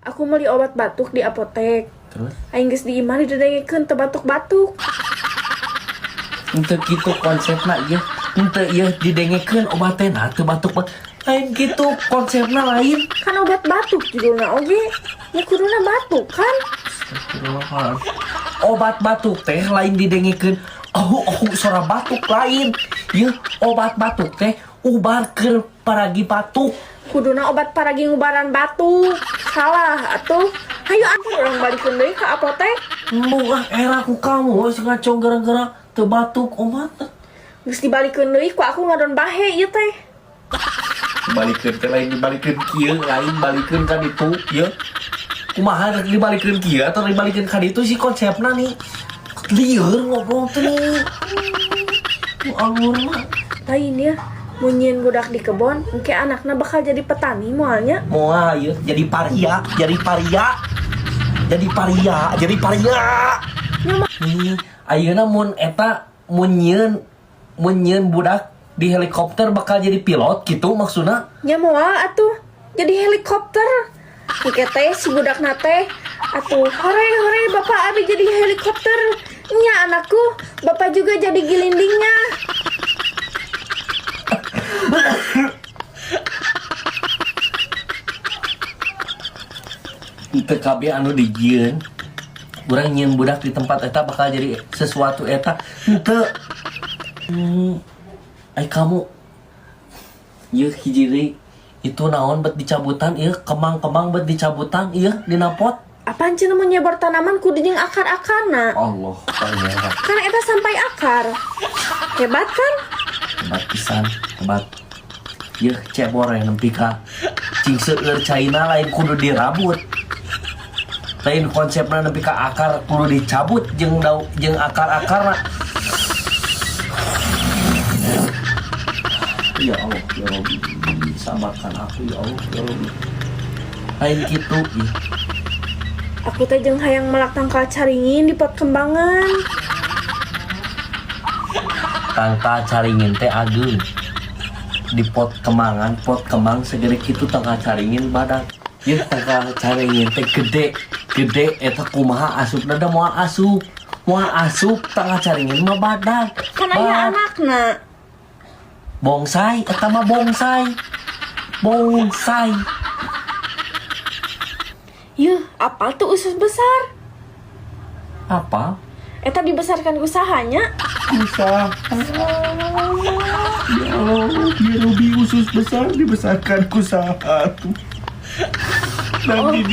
Aku meuli obat batuk di apotek. Terus? Aing geus di imah didengekeun teu batuk-batuk. Henteu kitu konsepna ieu. Henteu ieu didengekeun obatna teu batuk. Lain kitu konsepna lain. Kan obat batuk judulna oge. Ya kuduna batuk kan? Obat batuk teh lain didengekeun oh oh suara batuk lain. Ieu obat batuk teh ubar keur paragi batuk. Kuduna obat paragi ngubaran batuk. Salah atuh. Hayu atuh urang balikeun deui ka apotek. Embung ah era ku kamu geus ngaco gara-gara teu batuk obat. Geus dibalikeun deui ku aku ngadon bahe ieu teh. Dibalikeun teh lain dibalikeun kieu, lain balikeun ka ditu ieu. Kumaha rek dibalikeun kieu atau dibalikeun ka ditu sih konsepna nih. Lieur ngobrol teh nih. Alur mah. Lain ya, mun nyieun budak di kebon, engke anakna bakal jadi petani moalnya. Moal ieu jadi paria, jadi paria. Jadi paria, jadi paria. Nih, ayeuna mun eta mun nyieun budak di helikopter bakal jadi pilot gitu maksudna? Nya moal atuh, jadi helikopter. Engke teh si budakna teh atuh hore hore bapak abi jadi helikopter. Nya anakku, bapak juga jadi gilindingnya. Teu kabeh anu dijieun. Urang nyieun budak di tempat eta bakal jadi sesuatu eta. Henteu. Ai kamu ieu hiji deui itu naon bet dicabutan ieu kemang-kemang bet dicabutan ieu dina pot. Apaan cenah mun nyebar tanaman kudu jeung akar-akarna? Allah, pangeran. Kan eta sampai akar. Hebat kan? Hebat pisan, hebat. Yeuh cebor yang nempi ka cing seueur caina lain kudu dirabut. Lain konsepna nempi ka akar kudu dicabut jeung dau jeung akar-akarna. Ya Allah, ya Rabbi, sabarkan aku ya Allah, ya Rabbi. Lain kitu ih. Aku teh jeung hayang melak tangkal caringin di pot kembangan. Tangkal caringin teh ageung. Di pot kemangan, pot kemang segede kitu tangkal caringin badak. Yeuh tangkal caringin teh gede, gede eta kumaha asupna da moal asup. Moal asup tangkal caringin mah badak. Kan aya anakna. Bongsai, eta mah bongsai. Bongsai. Yuh, apa tuh usus besar? Apa? Eta dibesarkan usahanya. Usaha. Ya Allah, ya Robi usus besar dibesarkan ku saha tuh. Nanti